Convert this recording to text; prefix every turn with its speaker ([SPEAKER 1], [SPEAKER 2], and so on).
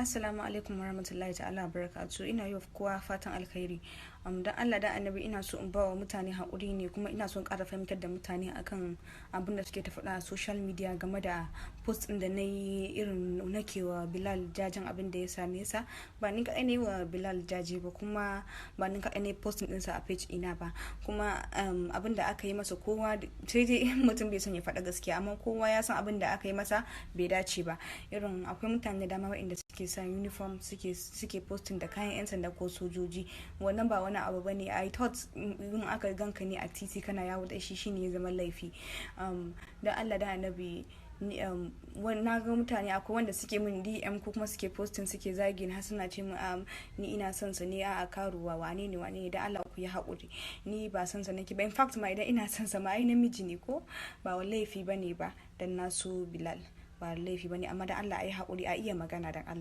[SPEAKER 1] Assalamu alaikum warahmatullahi ta'ala barakatu. Ina yi wa kowa fatan alkhairi. Dan Allah dan Annabi, ina so in ba wa mutane haƙuri ne, kuma ina so in ƙara fahimtar da mutane akan abin da suke ta faɗa a social media game da post ɗin da na yi, irin nake wa Bilal jajen abin da ya same sa. Ba ni kaɗai ne wa Bilal jaje ba, kuma ba ni kaɗai ne posting ɗinsa a page ina ba. Kuma abin da aka yi masa, kowa, sai dai mutum bai son ya faɗa gaskiya, amma kowa ya san abin da aka yi masa bai dace ba. Irin akwai mutane da dama waɗanda suke sa uniform, suke posting da kayan 'yan sanda ko sojoji. Wannan ba wani abu bane. I thought in aka ganka ne a titi kana yawo da shi, shine ya zama laifi. Dan Allah da Annabi, na ga mutane, akwai wanda suke min DM ko kuma suke posting, suke zagi har suna ce min ni ina son sa ne, a karuwa, wane ne, wane ne. Dan Allah ku yi haƙuri, ni ba son sa nake ba. In fact ma, idan ina son sa ma, ai namiji ne, ko ba laifi bane ba. Dan na so Bilal ba laifi bane, amma dan Allah ayi haƙuri, a iya magana, dan Allah.